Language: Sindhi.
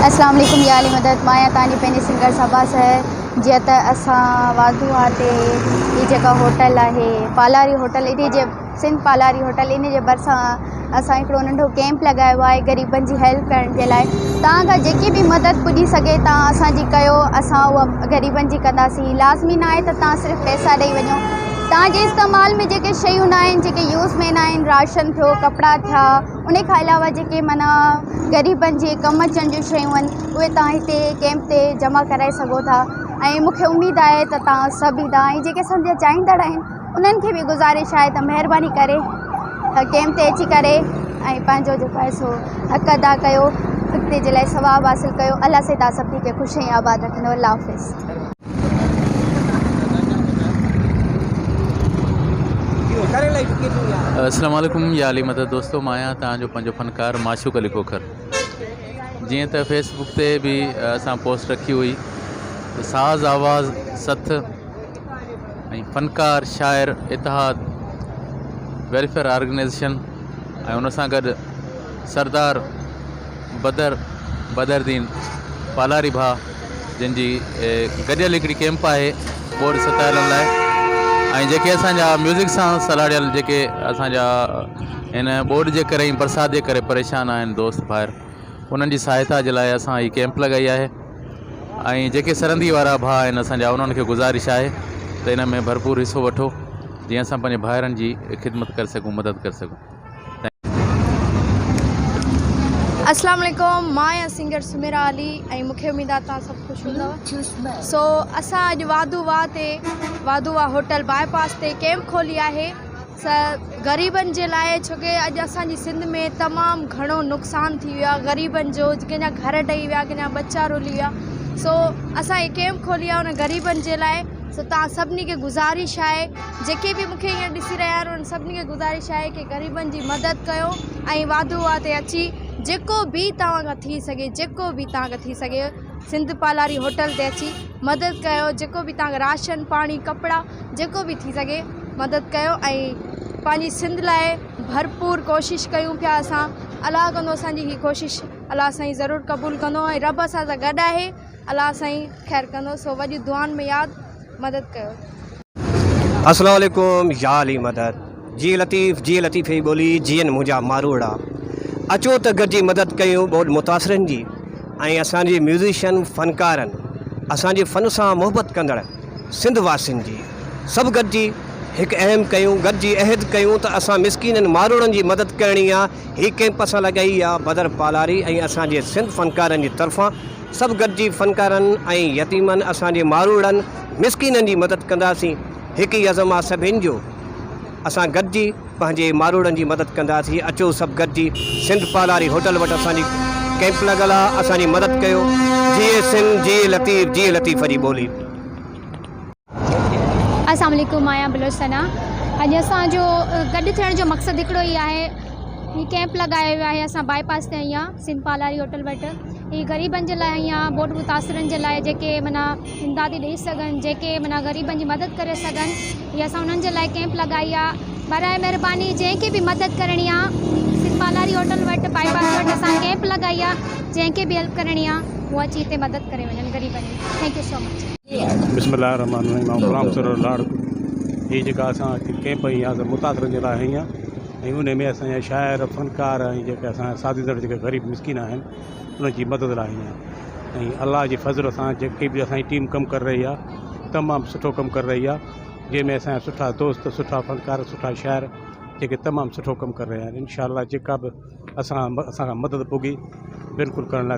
اسلام عليڪم يا علي مدد مان آهيان توهان جي پنهنجي سنگر صبا سحر جيئن ته اسان واڌو آتي هي جيڪا هوٽل آهي پالاري هوٽل انهي جي سنڌ پالاري هوٽل انهي جي ڀرسان اسان هڪڙو ننڍو ڪيمپ لڳايو آهي غريبن جي هيلپ ڪرڻ جي لاء توهان کان جيڪي به مدد پڄي سگهي توهان اسان جي ڪيو اسان اها غريبن جي ڪنداسين لازمي نه آهي ته توهان صرف پئسا ڏئي وڃو توهان جي استعمال ۾ جيڪي شيون نه آهن جيڪي يوز ۾ نه آهن راشن ٿيو ڪپڙا ٿيا ان کان علاوه جيڪي معنيٰ غريبن جي ڪم اچڻ جون شيون آهن اهي توهان هتي ڪيمپ تي جمع ڪرائي سگهو ٿا ۽ مون کي اميد آهي ته توهان سڀ ايندا ۽ جيڪي اسان جا چاهيندڙ آهن انهن کي به گذارش آهي ته مهرباني ڪري ڪيمپ تي اچي ڪري ۽ پنهنجو جيڪو آهي سو حق ادا ڪيو اڳتي جي لاء ثواب حاصل ڪيو الله سائين توهان سڀني کي خوش ۽ آباد رکندو الله حافظ. اسلام عليڪم يا علي مدد دوستو مان آهيان توهان جو پنهنجو فنڪار معشوق علي کوکر جيئن ته فيس بڪ تي به اسان پوسٽ رکي هئي ته ساز آواز سٿ ۽ فنڪار شاعر اتحاد ويلفيئر آرگنائيزيشن ۽ ان سان گڏ سردار بدر بدردين پالاري ڀاء جن جي گڏيل هڪڙي ڪيمپ آهي ٻوڏ ستايلن لاء ۽ جيڪي اسان جا ميوزڪ سان سلهاڙيل جيڪي اسان جا هن ٻوڏ جي ڪري ۽ برسات جي ڪري پريشان آهن دوست ڀائر انهن جي سهائتا جي لاء اسان هي ڪيمپ لڳائي آهي ۽ جيڪي سرندي وارا ڀاء آهن اسان جا انهن کي گذارش آهي ته ان ۾ ڀرپور حصو وٺو جيئن اسان پنهنجي ڀائرن جي خدمت ڪري سگهون مدد ڪري سگهون. اسلام عليڪم مان آهيان سنگر سميرا علي ۽ مونکي اميد آهي توهان سڀ خوش هوندؤ سو اسان اڄ واڌو واهه تي واڌو واهه هوٽل باء پاس تي ڪيمپ کولي آهي غريبن جي لاء ڇو ڪي اڄ اسان جي سنڌ ۾ تمام گهڻو نقصان ٿي ويو آهي غريبن جو ڪنهن جا گهر ڊهي ويا ڪنهن جا ٻچا رلي ويا سو اسان هي ڪيمپ کولي آهي ان غريبن جي لاء سو توهان سڀني کي گذارش آهي جيڪي به مونکي هينئر ڏسي رهيا آهن انهن سڀني کي گذارش آهي ڪي غريبن جي مدد ڪيو ۽ واڌو واهه تي اچي جيڪو به توهان کان ٿي سگهي جيڪو به توهان کان ٿي سگهي سنڌ پالاري هوٽل تي اچي مدد ڪيو جيڪو به توهان کي راشن پاڻي ڪپڙا جيڪو به ٿي سگهي مدد ڪيو ۽ پنهنجي سنڌ لاء ڀرپور ڪوشش ڪيون پيا اسان الله ڪندو اسان جي هي ڪوشش الله سائين ضرور قبول ڪندو ۽ رب اسان سان گڏ آهي الله سائين خير ڪندو سو وڏيون دعائن ۾ ياد مدد ڪيو. السلام عليڪم يا علي مدد جيئي لطيف جيئي لطيف جي ٻولي جيئن منهنجا ماروئڙا اچو ته گڏجي مدد ڪيون ٻوڏ متاثرن جي ۽ اسان جي ميوزيشن فنڪارن اسان جي فن سان محبت ڪندڙ سنڌ واسين جي سڀ گڏجي هڪ اهم ڪيون گڏجي عهد ڪيون ته اسان مسڪينن ماروئڙن جي مدد ڪرڻي آ هي ڪئمپ اسان لڳائي آ بدر پالاري ۽ اسان جي سنڌ فنڪارن جي طرفان سڀ گڏجي فنڪارن ۽ يتيمن اسان جي ماروئڙن مسڪينن جي مدد ڪنداسين هڪ ئي عزم آ سڀين جو اسان گڏجي پنهنجي ماروئڙن جي مدد ڪنداسين اچو سڀ گڏجي سنڌ پالاري هوٽل وٽ اسان جي ڪئمپ لڳل آ اسان جي مدد ڪيو جيئي سنڌ جيئي لطيف جيئي لطيف جي ٻولي. السلام عليڪم مان آهيان بلوچ ثنا اڄ اسان جو گڏ ٿيڻ جو مقصد هڪڙو ئي آهي هي ڪيمپ لڳايو ويو آهي اسان باء پاس تي آهيان سنڌ پالاري هوٽل وٽ هي غريبن جي لاء آهيان ٻوڏ متاثرن جي لاء جيڪي معنيٰ امدادي ڏئي سگهن جيڪي معنيٰ غريبن جي مدد ڪري سگهن هي اسان انهن جي لاء ڪيمپ لڳائي آهي براء مهرباني جنهن کي به مدد ڪرڻي آهي سنڌ پالاري هوٽل وٽ باء پاس وٽ اسان ڪيمپ لڳائي آهي جنهن کي به هيلپ ڪرڻي آهي هو اچي هتي مدد ڪري وڃن غريبن جي thank you سو مچ. بسم الله الرحمٰن الرحيم آئون غلام سرور لاڙڪ هي جيڪا اسان هتي ڪيمپ هنئي آهي سا متاثرن جي لاء هنئي آهي ۽ انهي ۾ اسان جا شاعر فنڪار ۽ جيڪي اسان جا سازيندڙ جيڪي غريب مسڪين آهن انهن جي مدد لاء هنئي آهي ۽ الله جي فضل سان جيڪي به اسان جي ٽيم ڪم ڪري رهي آهي تمام سٺو ڪم ڪري رهي آهي جنهن ۾ اسان جا سٺا دوست سٺا فنڪار سٺا شاعر جيڪي تمام سٺو ڪم ڪري رهيا آهن انشاء الله جيڪا به اسان اسان کان مدد پڳي بلڪل ڪرڻ لاء.